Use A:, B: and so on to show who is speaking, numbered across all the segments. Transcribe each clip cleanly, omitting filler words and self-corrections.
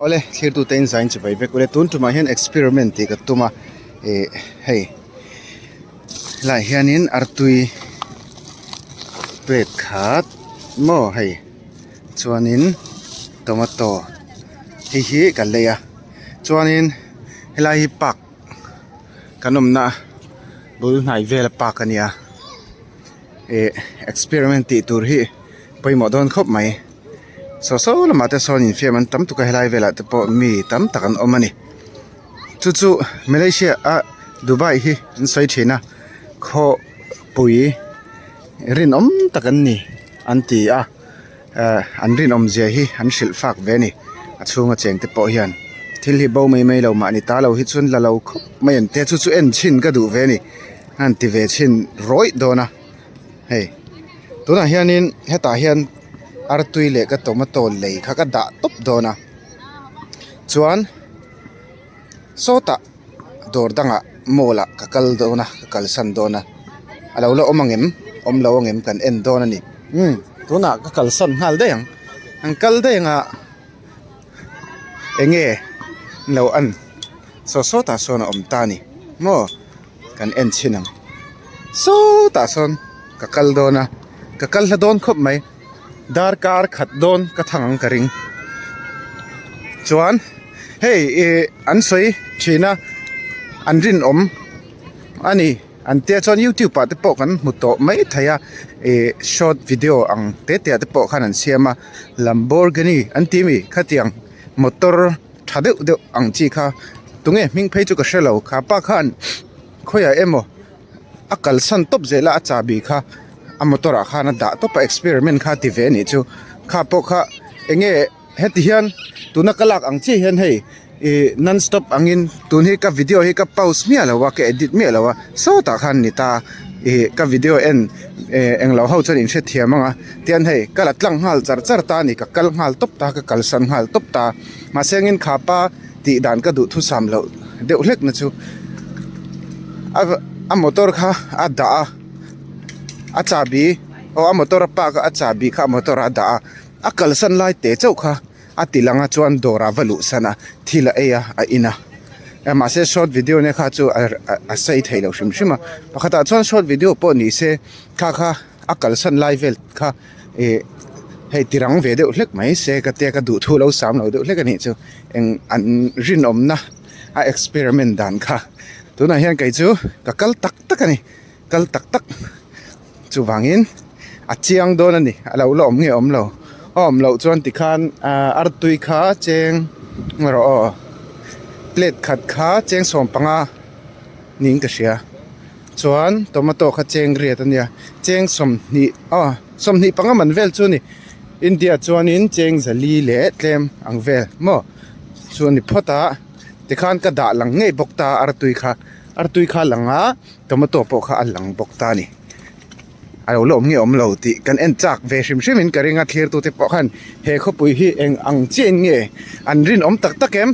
A: Awle thlirtute in zain chibai vek ule tun tumah hian experiment tih ka tum a ih hei helaiah hianin artui plate khat maw hei chuanin tomato hei hi ka lei a chuanin helai hi park kan awmna bul hnai vela park a nia ih experiment tih tur hi pawimawh dawn khawp mai. Saw saw lamah te sawn infiam an tam tuk a helai velah te pawh mi tam tak an awm a ni chu chu Malaysia a Dubai hi an sawi thin a khawpui rinawm tak an ni an ti a eh an rinawm zia hi an hrilh fak ve a ni a chhunga cheng te pawh hian thil hi bo mai mai lo mahni ta lo hi chuan la lo khawp mai an tia chu chu en chhin ka duh ve a ni a han ti ve chhin rawih dawn a. Hei tunah hianin hetah hian artui leh ka tomato lei kha ka dah tawp dawn a chuan sawtah dawr dangah mall ah ka kal dawn a ka kalsan dawn a a lo la awm ang em awm lo ang em kan en dawn a ni umm tunah ka kalsan nghal daih ang an kal daih ang a eng nge lo an saw sawtah sawn a awm ta a ni maw. Kan en chhin ang sawtah sawn ka kal dawn a ka kal hla dawn khawp mai darkar khat dawn ka thang ang ka ring chuan hei ih an sawi thin a an rinawm a ni an tia chuan youtube ah te pawh kan hmu tawh mai thei a ih short video ang te te ah te pawh khan an siam a lamborghini an ti mi khatiang motor. Tha deuh deuh ang chi kha tunge hming phei chu ka hre lo kha pa khan khawiah emaw a kalsan tawp zel a a chahbi kha a motor ah khan a dah tawp a experiment kha a ti ve a nih chu kha pawh kha eng nge heti hian tuna ka lak ang chiah hian hei ih non stop angin tun hi ka video hi ka pause miah lo a ka edit miah lo a sawtah khan a ni ta ih ka video en eh englo ho chuan in hrethiam ang a tian hei ka la tlang nghal char char ta a ni ka kal nghal tawp ta ka kalsan nghal tawp ta. Mahse engin khapa tih dan ka duh thusam loh deuh hlek na chu a a motor kha a dah a a chahbi aw a motor a park a a chahbi kha a motor ah a dah a a kalsan lai teh chauh kha a ti lang a chuan dawr ah va luh san a thil a ei a a in a mahse short video nia kha chu a sei thei lo hrim hrim a pakhat ah chuan short video pawh ni se kha kha a kalsan lai vel kha. Ih hei tirang ve deuh hlek mai se ka tia ka duh thu lo sam lo deuh hlek a nih chu eng an rinawmna a experiment dan kha tunah hian kei chu ka kal tak tak a ni kal tak tak chuvangin a chiang dawn a ni a lo la awm nge awm lo a awm loh chuan tikhan ah artui kha cheng rawh aw plate khat kha cheng sawmpanga niin ka hria. Chuan tomato kha cheng riat a nia cheng 20 aw 25 man vel chu a ni India chuanin cheng zali leh tlem ang vel maw chu a ni phawt a tikhan ka dah lang ngei bawk ta artui kha artui kha a lang a tomato pawh kha a lang bawk ta a ni a lo la awm nge awm lo tih kan en chak ve hrim hrim in ka ring a thlir tute pawh khan he khawpui hi eng ang chiah in nge an rinawm tak tak em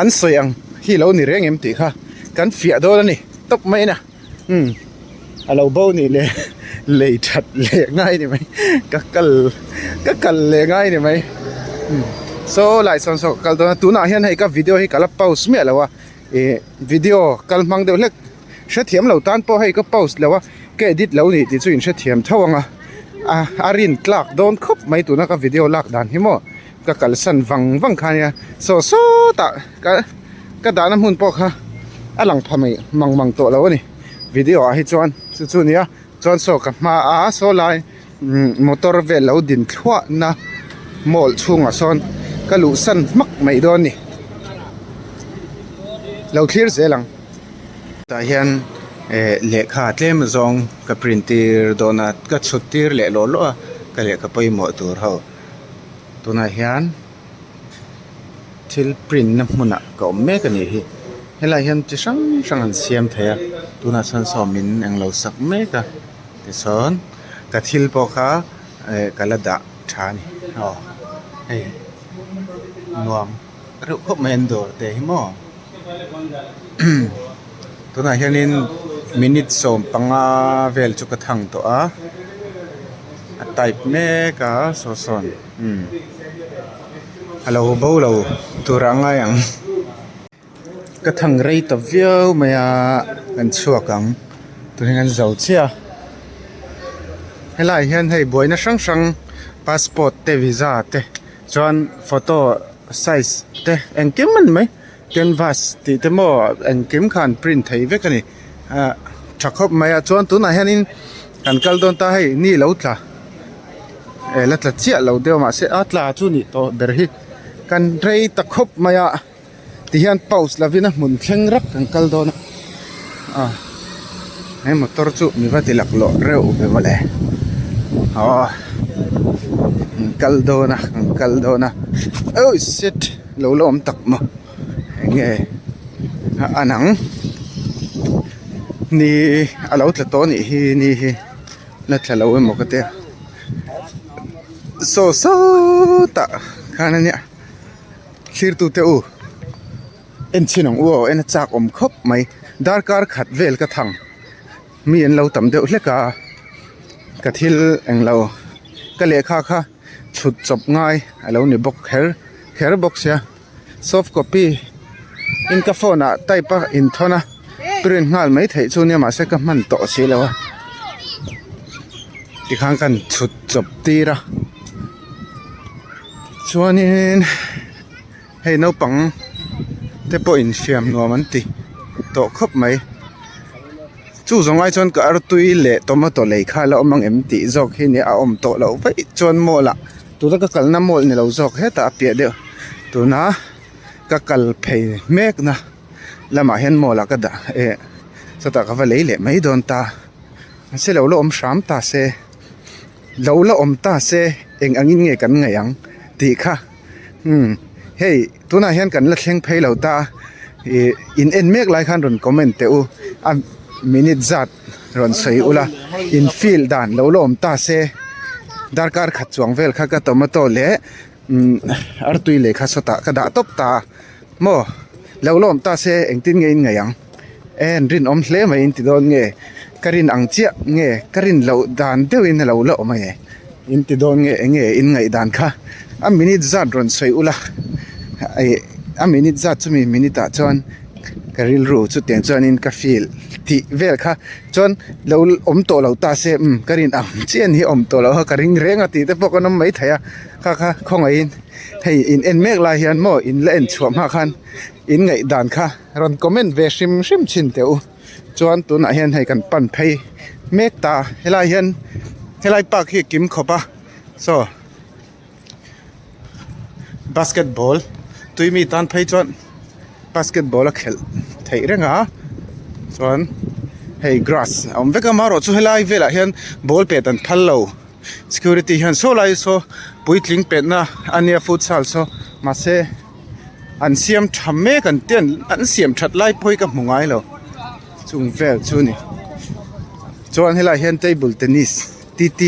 A: an sawi ang hi lo ni reng em tih kha kan fiah dawn a ni. Tawp mai na umm a lo bo nih leh lei that leh ngai ni mai ka kal ka kal leh ngai ni mai umm saw lai sawn saw ka kal dawn a tunah hian hei ka video hi ka la pause miah lo a ih video kal hmang deuh hlek hrethiam lo tan pawh hei ka pause lo a ka edit lo nih tih chu in hrethiam tho ang a a rin tlak dawn khawp mai tuna ka video lak dan hi maw ka kalsan vang vang kha ania saw sawtah ka. Ka dahna hmun pawh kha a lang pha mai mang mang tawh lo a ni video ah hi chuan chu chu a ni a chuan saw ka hma a saw lai umm motor vel lo din thluah na mall chhungah sawn ka luh san hmak mai dawn a ni lo thlir zel ang tah hian eh lehkha tlem zawng ka print tir dawn a ka chhut tir leh lawh lawh a ka lehkha pawimawh tur ho tunah hian. Thil print na hmunah ka awm mek a nih hi helaiah hian chi hrang hrang an siam thei a tunah chuan saw min englo sak mek a tichuan ka thil pawh kha eh ka la dah tha a ni aw hei nuam reuh khawp mai an dawr te hi maw tunah hianin minute 15 vel chu ka thang tawh a a type mek a saw sawn. Umm. A lo bo lo tur ah ngai ang. Ka thang rei ta viau mai a kan chhuak ang tunah hian kan zo chiah a helaiah hian hei buaina hrang hrang passport te visa te chuan photo size te engkim a ni mai canvas tih te maw engkim kha an print thei vek a ni ah tha khawp mai a chuan tunah hianin kan kal dawn ta hei ni lo tla eh la tla chiah lo deuh mahse a tla chu nih tawh ber hi kan rei ta khawp mai a. Tihian pause lovin a hmun thleng rak kan kal dawn a ah he motor chu mi va ti laklawh reuh ve mawle aw kan kal dawn a kan kal dawn a oh shit lo la awm tak maw eng nge a an ang ni a lo tla tawh a nih hi ni hi la tla lo emaw ka tia saw sawtah khan a nia. Thirtute u en chhin ang u aw en a chak awm khawp mai darkar khat vel ka thang mi an lo tam deuh hlek a ka thil englo ka lehkha kha chhut chawp ngai a lo ni bawk kher kher bawk sia soft copy in ka phone ah type a inthawn a print nghal mai theih chu nia mahse ka hman tawh si lo a tikhan kan chhut chawp tir a. Chuanin hei naupang te pawh infiam nuam an ti tawh khawp mai chu zawng ai chuan ka artui leh tomato lei kha la awm ang em tih zawk hi nia a awm tawh loh vaih chuan mall ah tuna ka kalna mall ni lo zawk hetah a piah deuh tuna ka kal phei mek na lamah hian mall ah ka dah eh chutah ka va lei leh mai dawn ta mahse lo la awm hram ta se. Lo la awm ta se eng angin nge kan ngaih ang tih kha umm hei tunah hian kan la thleng phei lo ta ih in en mek lai khan rawn comment teh u a minute zat rawn sawi ula in feel dan lo la awm ta se darkar khat chuang vel kha ka tomato leh umm artui lehkha sawtah ka dah tawp ta a maw lo la awm ta se engtin nge in ngaih ang. En rinawm hle mai in ti dawn nge ka rin ang chiah nge ka rin loh dan deuhin a lo la awm a nge in ti dawn nge eng nge in ngaih dan kha a minute zat rawn sawi ula ih a minute zat chumi minute ah chuan ka rilru chutiang chuanin ka feel tih vel kha chuan lo awm tawh lo ta se umm ka rin ang chiah hi awm tawh loh a ka ring reng a tih te pawh kan awm maithei a kha kha khawngaihin hei in en mek lai hian maw in la en chhuah hma khan. In ngaih dan kha rawn comment ve hrim hrim thin teh u chuan tunah hian hei kan pan phei mek ta helai hian helai park hi a kim khawp a saw basketball tui mi tan phei chuan basketball a khelh theih reng a chuan hei grass a awm vek a amaherawh chu helai velah hian ball pet an phal lo security hian saw lai saw puitling petna a nia futsal saw mahse. An siam tha mek an ti an siam that lai pawh hi ka hmu ngai lo chung vel chu a ni chuan helaiah hian table tennis T T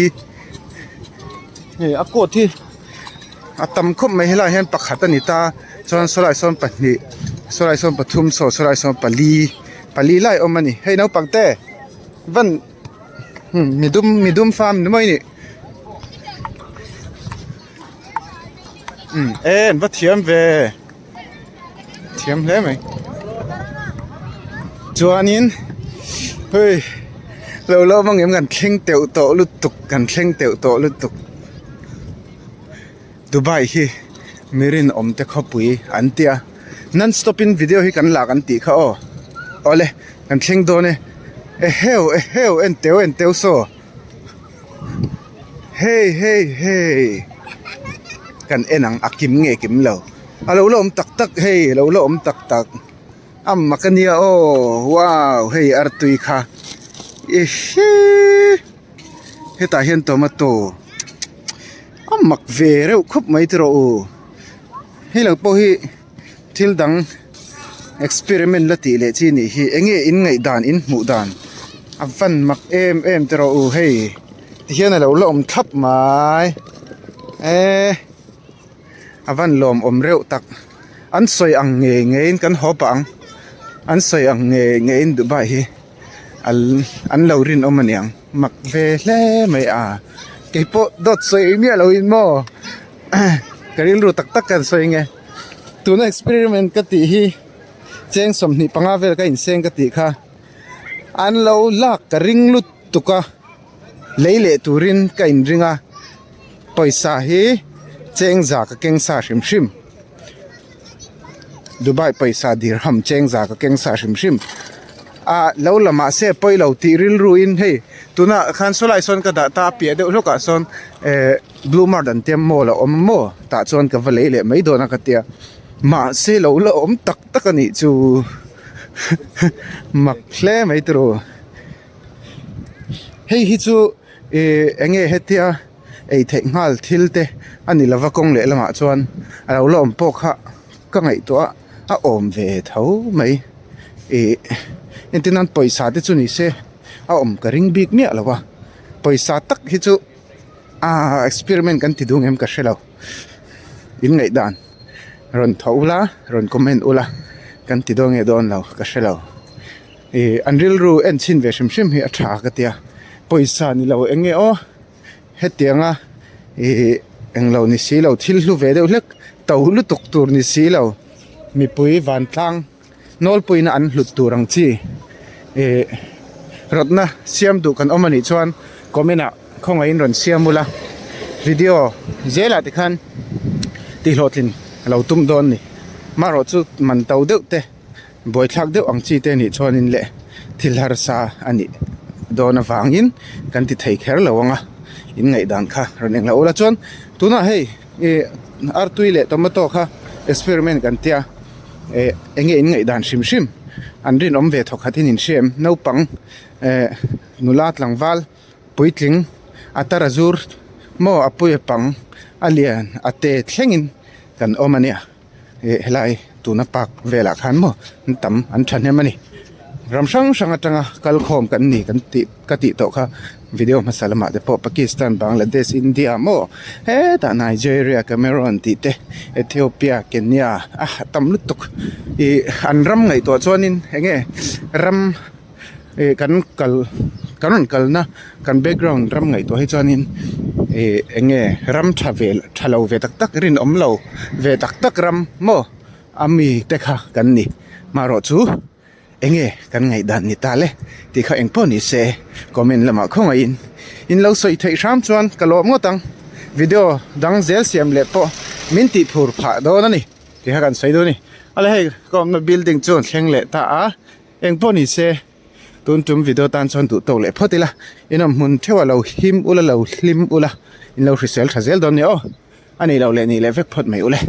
A: hei a court hi a tam khawp mai helaiah hian pakhat a ni ta chuan sawlaiah sawn pahnih sawlaiah sawn pathum saw sawlaiah sawn pali pali lai a awm a ni hei naupang te van midum midum farm ni maw i nih. Umm e an va thiam ve thiam hle mai chuanin hei lo la awm ang em kan thleng teuh tawh lutuk kan thleng teuh tawh lutuk Dubai hi mi rinawm te khawpui an tia non stop in video hi kan lak an tih kha aw awle kan thleng dawn e eheu eheu en teu en teu saw. Hei hei hei kan en ang a kim nge kim lo a lo la awm tak tak hei a lo la awm tak tak a mak ania aw wow hei artui kha ihhii hetah hian tomato a mak ve reuh khawp mai tiraw u hei lo pawh hi. Thil dang experiment la tih leh chi nih hi enge in ngaih dan in hmuh dan a van mak em em te rawh u hei ti hian alo la awm thlap mai eee a van lawm awm reuh tak an sawi ang ngei ngei in kan haw pah ang an sawi ang ngei ngei in Dubai hi an lo rinawm aniang mak ve hle mai a keipawh dawt sawi miah lo in maw. Ka rilru tak tak kan sawi nge. Tuna experiment ka tih hi cheng 25 vel ka inseng ka tih kha an lo lak ka ring lut tuk a lei leh turin ka inring a pawisa hi cheng za ka keng sa hrim hrim Dubai pawisa dirham cheng za ka keng sa hrim hrim ah lo la mahse pawi lo tih rilru in hei tunah khan sawlai sawn ka dah ta a piah deuh hlawkah sawn eh Blue Mart an tia mall a awm maw tah chuan ka va lei leh mai dawn a ka tia mahse lo la awm tak tak a nih chu mak hle mai tiraw hei hi chu ih eng nge hetia ei theih nghal thil te a ni lova kawng leh lamah chuan a lo la awm pawh kha ka ngaihtuah a awm ve tho mai ih entir nan pawisa te chu ni se a awm ka ring bik miah lo a pawisa tak hi chu. Aaa experiment kan ti duh ngem ka hre lo in ngaihdan rawn tho ula rawn comment ula kan ti dawn nge dawn lo ka hre lo ih an rilru en chhin ve hrim hrim hi a tha ka tia pawisa ni lo eng nge aw hetianga ih englo ni si lo thil hlu ve deuh hlek to lutuk tur ni si lo mipui vantlang. Nawlpuiina an hlut tur ang chi ih rawtna siam duh kan awm anih chuan comment ah khawngaihin rawn siam ula video zelah te khan tihhlawhtlin a lo tum dawn a ni marawh chu man to deuh te buaithlak deuh ang chi te anih chuanin leh thil harsa a nih dawn avangin kan ti thei kher lo ang a in ngaihdan kha rawn englo ula chuan tunah hei ih artui leh tomato kha experiment kan tia. Eh enge in ngaihdan hrim hrim an rinawm ve thawk khat in in hria em naupang eh nula tlangval puitling a tar a zur maw a pui a pang a lian a te thlengin kan awm a nia eh helai tuna park velah khan maw an tam an thahnem a ni ram hrang hrang atanga kal khawm kan ni kan tih. Ka tih tawh kha video hmasa lamah te pawh Pakistan, Bangladesh, India maw hetah Nigeria, Cameroon tih te Ethiopia, Kenya a tam lutuk ih an ram ngaihtuah chuanin eng nge ram ih kan kal kan rawn kalna kan background ram ngaihtuah hi chuanin ih eng nge ram tha ve tha lo ve tak tak rinawm lo ve tak tak ram maw a mi te kha kan ni marawh chu. Enge kan ngaihdan ni ta le tih kha engpawh ni se comment lamah khawngaihin in lo sawi theih hram chuan ka lawm ngawt ang video dang zel siam leh pawh min tih phur phah dawn a ni tih kha kan sawi dawn a ni ale hei ka awmna building chu an thleng leh ta a engpawh ni se tun tum video tan chuan duh tawk leh phawt ila in awm hmun theuh a lo him ula lo hlim ula in lo hrisel tha zel dawn nia aw a nih loh leh nih leh vek phawt mai ule.